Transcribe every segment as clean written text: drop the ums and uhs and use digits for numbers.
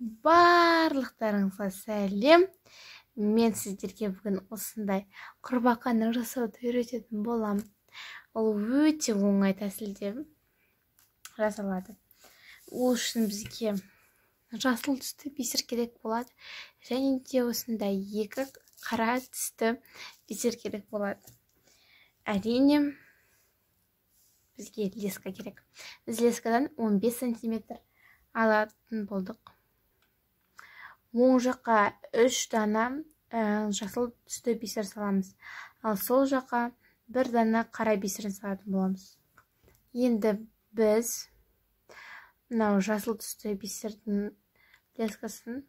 Барлықтарыңызға сәлем. Мен сіздерге бүгін осындай құрбақаны жасауды үйрететін боламын. Ол өте оңай тәсілде жасалады. Ол үшін бізге жасыл түсті бисер керек болады, және де осындай екі қара түсті бисер керек болады. Әрине, бізге леска керек. Біз лескадан 15 сантиметр алатын болдық. Оң жаққа 3 дана жасыл түсті бисер саламыз, ал сол жаққа 1 дана қара бисер салатын боламыз. Енді біз мынау жасыл түсті бисердің лескасын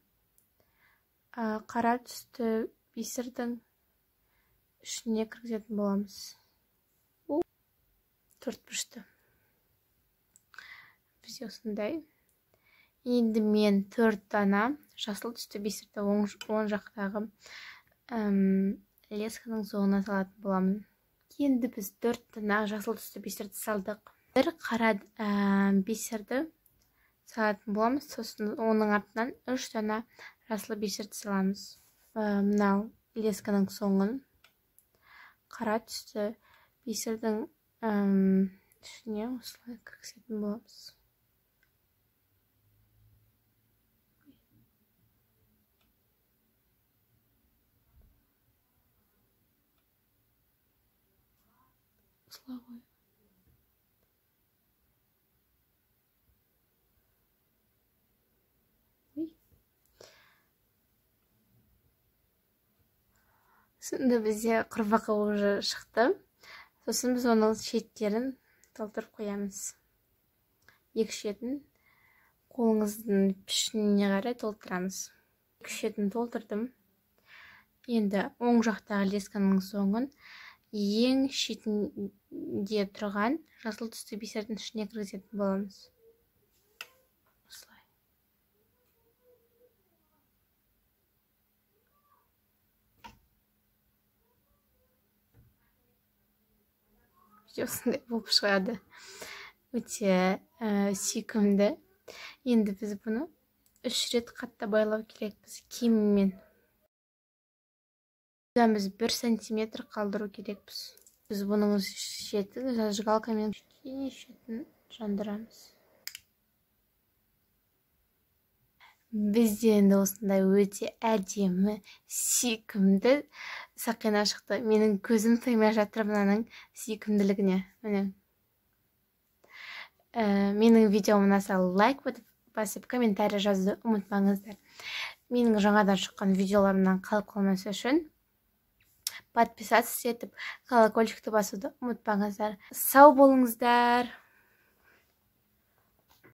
қара түсті бисердің ішіне кіргізетін боламыз. Ол төрт бұрышты. Бізде осындай. Енді мен 4 дана жасыл түсті бисерді оң жақтағы лесканың соңына салатын боламын. Енді біз 4 дана жасыл түсті бисерді салдық. Бір қара бисерді салатын боламыз, сосын оның артынан 3 дана жасыл бисерді саламыз. Мынау лесканың соңын қара түсті бисердің ішіне осылай кіргізетін боламыз. Осылай ғой. Сонда бізде құрбақа уже шықты. Сосын біз оның шеттерін толтырып қоямыз. Екі шетін қолыңыздың пішініне қарай толтырамыз. Екі шетін толтырдым. Енді оң жақтағы лесканың соңын ең шетінде тұрған жасыл түсті бисердің ішіне кіргізетін боламыз. Осылай. Осындай болып шығады. Өте сүйкімді. Енді біз бұны 3 рет қатты байлау керекпіз киіммен. Біз 1 сантиметр қалдыру керекпіз. Біз бұның шетін зажигалкамен кішкене шетін жандырамыз. Бізде енді осындай өте әдемі, сүйкімді сақина шықты. Менің көзім тоймай жатыр мынаның сүйкімділігіне. Міне. Менің видеом ұнаса лайк басып, комментарий жазуды ұмытпаңыздар. Менің жаңадан шыққан видеоларымнан қалып қалмас үшін подписаться етіп, колокольчикті басуды ұмытпаңыздар. Сау болыңыздар.